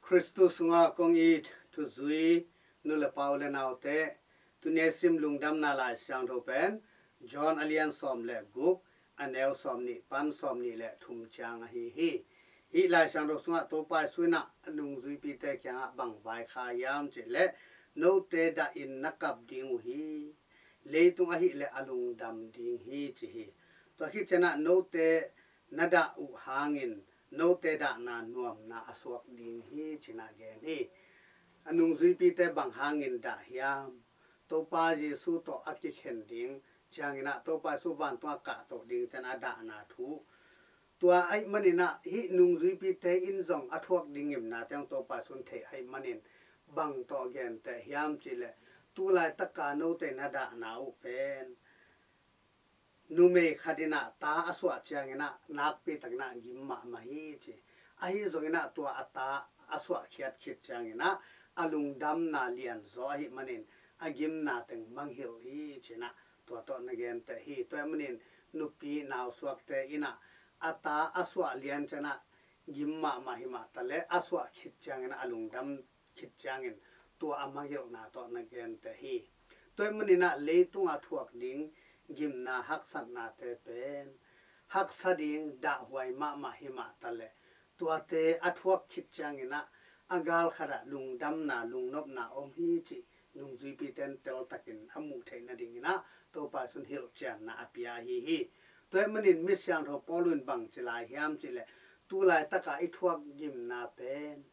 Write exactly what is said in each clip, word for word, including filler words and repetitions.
Khristu sungah kong it thuzui nu le pa, u le naute, tuni a sim Lungdamna Lai Siangtho pen John a lian sawm le guk, a neu sawm nih pan sawm nih le thum ciang ahi hi. Hih Lai Siangtho sungah Topa Jesu in ah a nungzuipite kiangah bang vaikhak hiam cih leh, "Note dah in na kap ding uh hi. Leitung ahih leh a lungdam ding hi," ci hi. Tua khit ciangin ah, "Note na dah uh hangin note dahna nuamna a suak ding hi," ci-in ah gen hi. A nungzuipite bang hangin dah hiam? Topa Jesu tawh a kikhen ding ciangin ah, Topa Jesu vantung a kahtoh ding ciangin a dahna thu. Tua ahih manin ah, hih nungzuipite in zong a thuak ding gimnate hong Topa Jesu in thei ahih manin, bang tawh genteh hiam cih leh, tu laitaka note na dahna uh pen numei khat in ah ta a suah ciangin ah, nakpi takin ah gim mahmah hi, ci. Ahi zongin ah, tua a ta a suahkhiat khit ciangin ah, a lungdamna lianzaw ahih manin, a gimna teng mangngilh hi, ci-in ah tua tawh na genteh hi. Tua ahih manin, nupi nausuakte in ah a ta a suah lian ciangin ah gim mahmah hi mah ta leh, a suah khit ciangin ah a lungdam khit ciangin, tua a mangngilhna tawh na genteh hi. Tua ahih manin ah, leitung a thuak ding gimna haksatnate pen haksa ding dahhuai mahmah hi mah ta leh, tuate a thuak khit ciangin ah, a gal khat ah lungdamna, lungnopna om hi, cih nungzuipite in teltakin a muh theih nadingin ah, Topa Jesu in hilhcianna a pia ahi hi. Tua ahih manin, Misiangtho Paul in bang ci lai hiam cih leh, tu laitaka i thuak gimna pen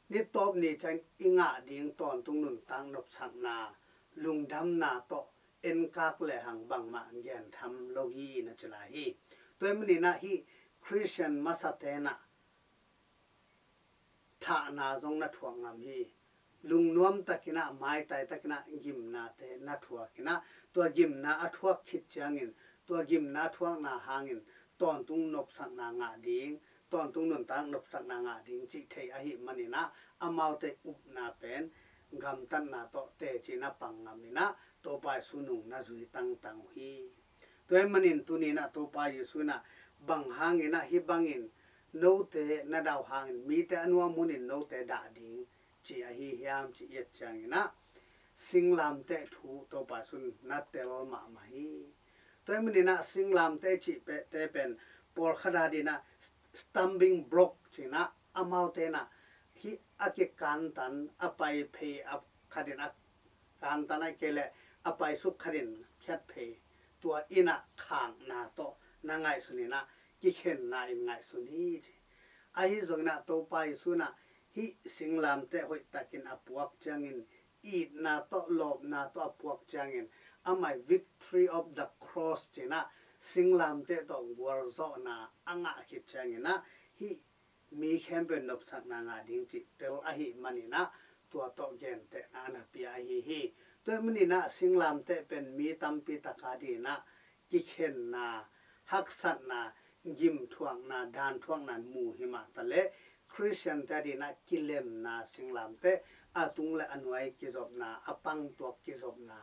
ni tawp ni ciang i ngah ding tawntung nuntak nopsakna, lungdamna tawh enkak lehang bangmah gentham lo hi, na ci lai hi. Tua ahih manin ah, hih Khristian masate'n ah thahna zong na thuak ngam hi. Lungnuam takin ah, maitai takin ah gimnate na thuak in ah, tua gimna a thuak khit ciangin, tua gimna thuakna hangin tawntung nopsakna ngah ding, tawntung nuntak nopsakna ngah ding cih thei ahih manin ah, amaute upna pen gamtatna tawh teci-in a pang ngam in ah, Topa Jesu nung na zui tangtang uh hi. Tua ahih manin, tuni-in ah Topa Jesu in ah bang hangin ah hih bangin note na dah uh hangin, mite a nuam hunin note dah ding, ci ahi hiam, cih i et ciangin ah, singlamteh thu Topa Jesu in na tel mahmah hi. Tua ahih manin ah, singlamteh cih pe-, te pen pawlkhat adingin ah stumbling block ci-in ah, amaute'n ah hih a kikantan, a pai phei, a khat in a kantan, ahih kei leh a paisuk khat in khiat phei, tua in ah khakna tawh na ngaihsun in ah, kikhenna in ngaihsun hi, ci. Ahi zongin ah, Topa Jesu in ah hih singlamteh hoihtakin a puak ciangin, itna tawh, lawpna tawh a puak ciangin, amah in victory of the cross ci-in ah, singlamteh tawh gualzawhna a ngah khit ciangin ah, hih mi khempeuh in nopsakna ngah ding cih tel ahih manin ah, tua tawh gentehna a na pia ahi hi. Tua ahih manin ah, singlamteh pen mi tampi tak adingin ah kikhenna, haksatna, gimthuakna, danthuakna in mu hi mah ta leh, Khristiante adingin ah kilemna singlamteh, a tung le a nuai kizopna, a pang tuak kizopna,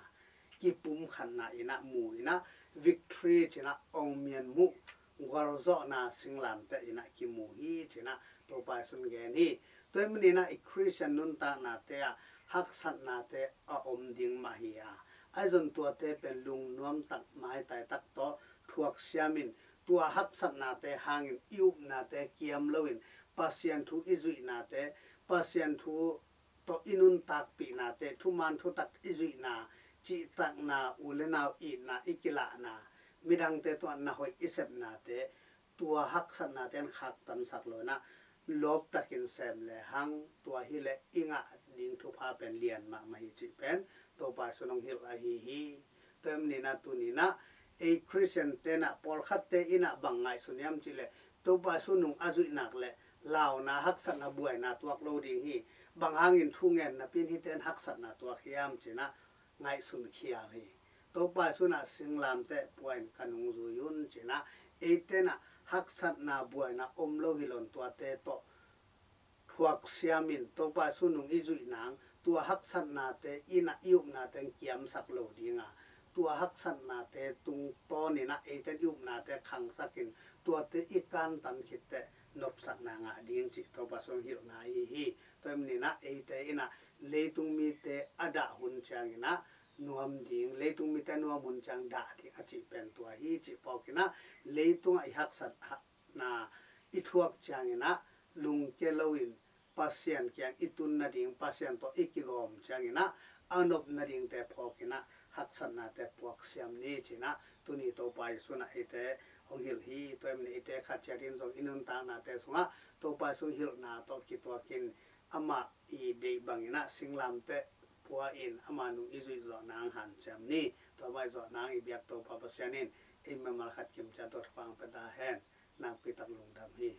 kipumkhatna in ah mu in ah, victory ci-in ah ong mian muh, gualzawhna singlamteh in ah kimu hi, ci-in ah Topa Jesu in gen hi. Tua ahih manin ah, i Khristian nuntaknate ah haksatnate a om ding mah hi a, ahi zong tuate pen lungnuam tak, maitai tak tawh thuak siamin, tua haksatnate hangin i upnate kiam loin, Pasian thu i zuihnate, Pasian thu tawh i nuntakpihnate, thuman thutak i zuihna, cihtakna, u le nau itna i kilahna, midangte tungah na hoih i sepnate, tua haksatnate in khaktansak lo in ah, lawptakin sem lehang, tua hi leh i ngah ding thupha pen lian mahmah hi, cih pen Topa Jesu in hong hilh ahi hi. Tua ahih manin ah, tuni-in ah ei Khristiante'n ah, pawlkhatte in ah bang ngaihsun hiam cih leh, Topa Jesu nung a zuih nak leh launa, haksatna, buaina tuak lo ding hi. Bang hangin thungen napi-in hihte in haksatna tuak hiam, ci-in ah ngaihsun khial hi. Topa Jesu in ah singlamteh pua-in ka nung zui un, ci-in ah, eite'n ah haksatna, buaina om lo hi lo-in, tuate tawh thuak siamin, Topa Jesu nung i zuih nang, tua haksatnate in ah i upnate in kiamsak lo ding a, tua haksatnate tungtawnin ah eite'n i upnate khangsakin, tuate i kantan khit teh nopsakna ngah ding, cih Topa Jesu in hilhna ahi hi. Tua ahih manin ah eite in ah leitung mite a dah hun ciangin ah nuam ding, leitung mite nuam hun ciang dah ding a cih pen tua hi cih phawkin ah leitungah i haksatna i thuak ciangin ah lungkia loin Pasian kiang i tun nading, Pasian tawh i kilawm ciangin ah a nop nadingte phawkin ah haksatnate puak siam ni ci-in ah tuni Topa Jesu in ah eite hong hilh hi. Tua ahih manin eite khat ciat in zong i nuntaknate sungah Topa Jesu hilhna tawh kituakin amah i deih bangin ah singlamteh pua in ama nung i zuih zawh nang hanciam ni. Tua bang i zawh nang i biak Topa Pasian in ei mimal khat kim ciat tawh thupha hong pia ta hen. Nakpi tak lungdam hi.